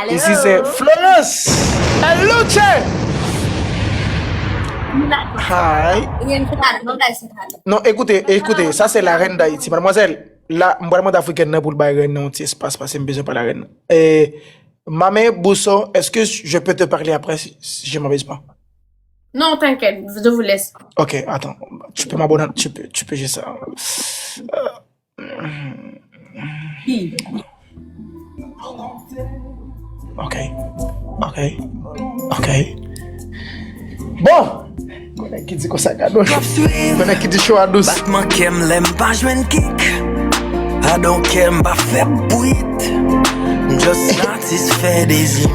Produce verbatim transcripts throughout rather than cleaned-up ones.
Ici c'est Florence El Luche. Hi. Non, écoutez, écoutez, ça c'est la reine d'Haïti. Mademoiselle, la, m pral mande afrikèn nan pou l bay reine nan yon ti espas, paske m bezwen pale a reine nan. Eh, Mame Bousso, est-ce que je peux te parler après si, si je m'abuse pas? Non, t'inquiète, je vous laisse. Ok, attends. Tu peux m'abonner, tu peux, tu peux juste. Euh, Hi. Ok. Ok. Ok. Bon! Konnen ki di konsa gado. Konnen ki di show a dous. Batman kè m lè m pa jwenn kik. I don't care, m pa fè bwit. M just satisfè dezi m.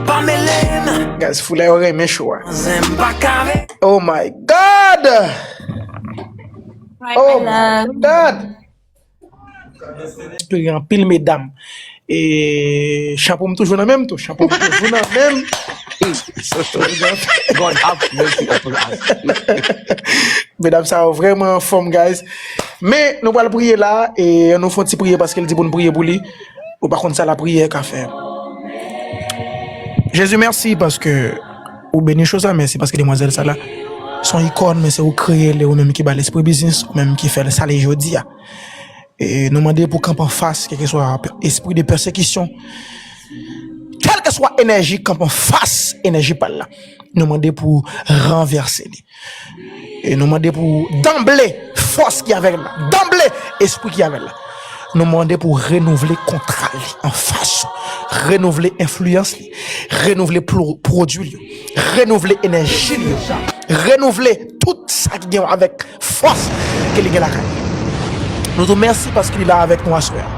Pa mele m. Guys, foulè yo renmen show a. Zen m pa kare. Oh my God! Oh my God! Gen anpil medam. E chapo m toujou nan menm tou. Chapo m toujou nan menm. God have mercy upon us. Medam sa yo vrèman anfòm, guys. Men nou pral priye la, e nou fè yon ti priye paske l di pou n priye pou li. Ou pa konn sa lapriyè ka fè. Jezi, mèsi paske ou beni cho sa, mèsi paske demwazèl sa la se yon ikòn, men se ou kreye l, e ou menm ki ba l espri biznis, ou menm ki fè l sa li ye jodi a. E nou mande pou kanpe anfas kèlkeswa espri de pèsekisyon, kèlkeswa enèji kanpe anfas enèji pa l la. Nou mande pou ranvèse li. E nou mande pou danble fòs ki avè l la, danble espri ki avè l la. Nou mande pou renouvle kontra li anfas ou, renouvle enfliyans li, renouvle plo- pwodui li yo, renouvle enèji li yo, renouvle tout sa ki gen avèk fòs ke li gen lakay li. Nou di w mèsi paske li la avèk nou aswè a.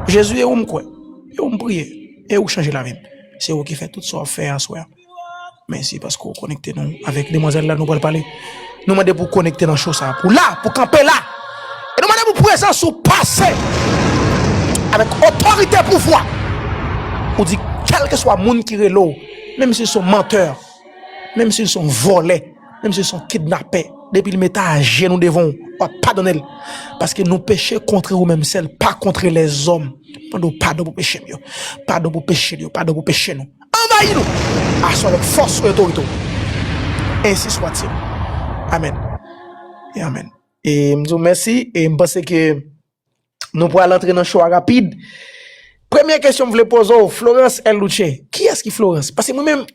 Jezi, e ou m kwè, e ou m priye, e ou chanje lavi m. Se ou ki fè tout sa w ap fè aswè a. Mèsi paske w konekte nou avèk demwazèl la nou pral pale. Nou mande pou w konekte nan cho sa a, pou w la, pou w kanpe la. E nou mande pou prezans ou pase avèk otorite pouvwa. Ou di, kèlkeswa moun ki rele w, menm si l se yon mantè, menm si l se yon vòlè, menm si l se yon kidnapè, depi l mete ajenou devan w, w ap padone l. Paske nou peche kontre ou menm sèl, pa kontre lèzòm. Mande w padon pou peche m yo. Padon pou peche l yo, padon pou peche nou. Anvayi nou aswè avèk fòs ou, otorite w. Ensi swatil. Amèn. E amèn. E m di w mèsi, e m panse ke nou pral antre nan cho a rapid. Premye kesyon m vle poze w, Florence El Luche. Kiyès ki Florence? Paske mwen menm,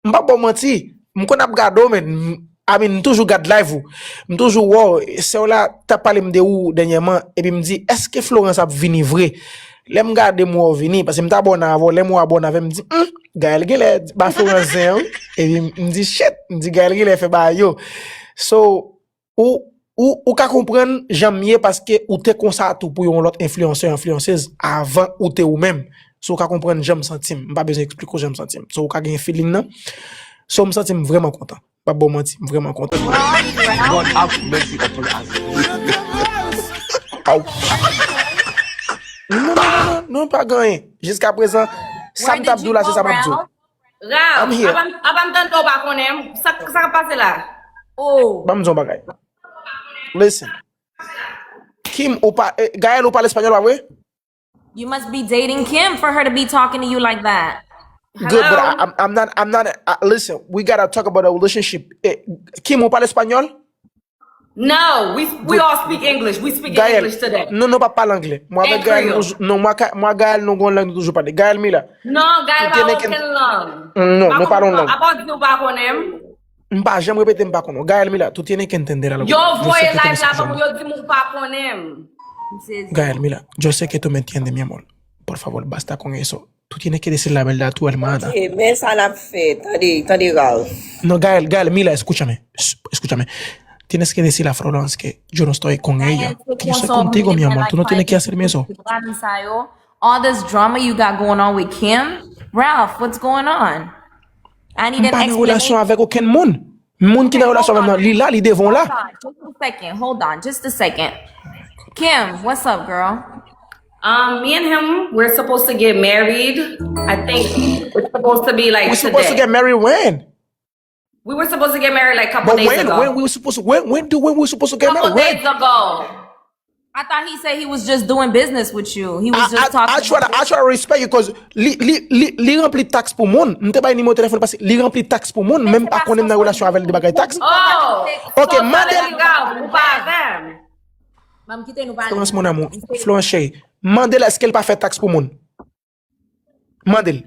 m p ap ba w manti, m konn ap gade w, men m, I mean, m toujou gad live ou. M toujou wè w, sè w la t ap pale m de ou dènyèman, epi m di, èske Florence ap vini vre? Lè m gade m wè w vini, paske m t abòne avè w, lè m wè w abòne avè m, m di, hmm, Gaël genlè ba Florence zen an, wi. Epi m di, shit, m di, Gaël genlè fè bagay yo. So, ou, ou, ou ka konprann jan m ye paske ou te konsa tou pou yon lòt enfliyansè, enfliyansez avan ou te ou menm. So, ou ka konprann jan m santi m. M pa bezwen eksplike w jan m santi m. So, ou ka gen feeling nan. So, m santi m vrèman kontan. M p ap ba w manti, m vrèman kontan. God have mercy upon us. Aw. Non, non, non, non, non, pa gen anyen. Jiska prezan, sa m t ap di w la, se sa m ap di w. Ralph, apa m tande w pa konnen m? Sa k ap pase la? Oh. Ban m di w yon bagay. Listen. Kim, ou pa, eh, Gaël, ou pale espanyòl, pa vre? You must be dating Kim for her to be talking to you like that. Good, but I, I'm, I'm not, I'm not, uh, listen, we gotta talk about our relationship. Eh, Kim, ou pale espanyòl? No, we we all speak English. We speak English today. Non, nou pa pale anglè. Mwen avèk Gaël, nou, non, mwen ak Gaël, nou gon lang nou toujou pale. Gaël Mila. Non, Gaël pa okenn lang. Non, nou pa yon lang. Apa w di w pa konnen m? M pa janm repete m pa konnen w. Gaël Mila, tú tienes que entender algo. Yo voye live la ban mwen, yo di m ou pa konnen m. Gaël Mila, yo sé que tú me entiendes, mi amor. Por favor, basta con eso. Tú tienes que decir la verdad a tu hermana. Ok, men sa n ap fè. Tande, tande, Ralph. No, Gaël, Gaël, Mila, escúchame. Escúchame. Tienes que decir a Florence que yo no estoy con ella, que yo estoy contigo, mi amor. Tú no tienes que hacerme eso. All this drama you got going on with Kim. Ralph, what's going on? I need an explanation. M pa nan relasyon avèk okenn moun. Moun ki nan relasyon avè m nan, li la, li devan w la. Hold on, just a second, hold on, just a second. Kim, what's up, girl? Um, me and him, we're supposed to get married. I think it's supposed to be like We supposed to today. Get married when? We were supposed to get married like a couple But days when, ago. When we were supposed to, when, when do, when we were supposed to get Couple married? Days ago. I thought he said he was just doing business with you. He was I, just I, talking. I try to, I try to respect you, 'cause li, li, li, li ranpli taks pou moun. M te bay nimewo telefòn paske li ranpli taks pou moun, menm pa konnen m nan relasyon avè l de bagay taks. Oh! Ok, So, mande let it go. Ou pa avè m. Ban m kite nou pale. Florence, mon amour. Florence, cheri. Mande l èske l pa fè taks pou moun. Mande l.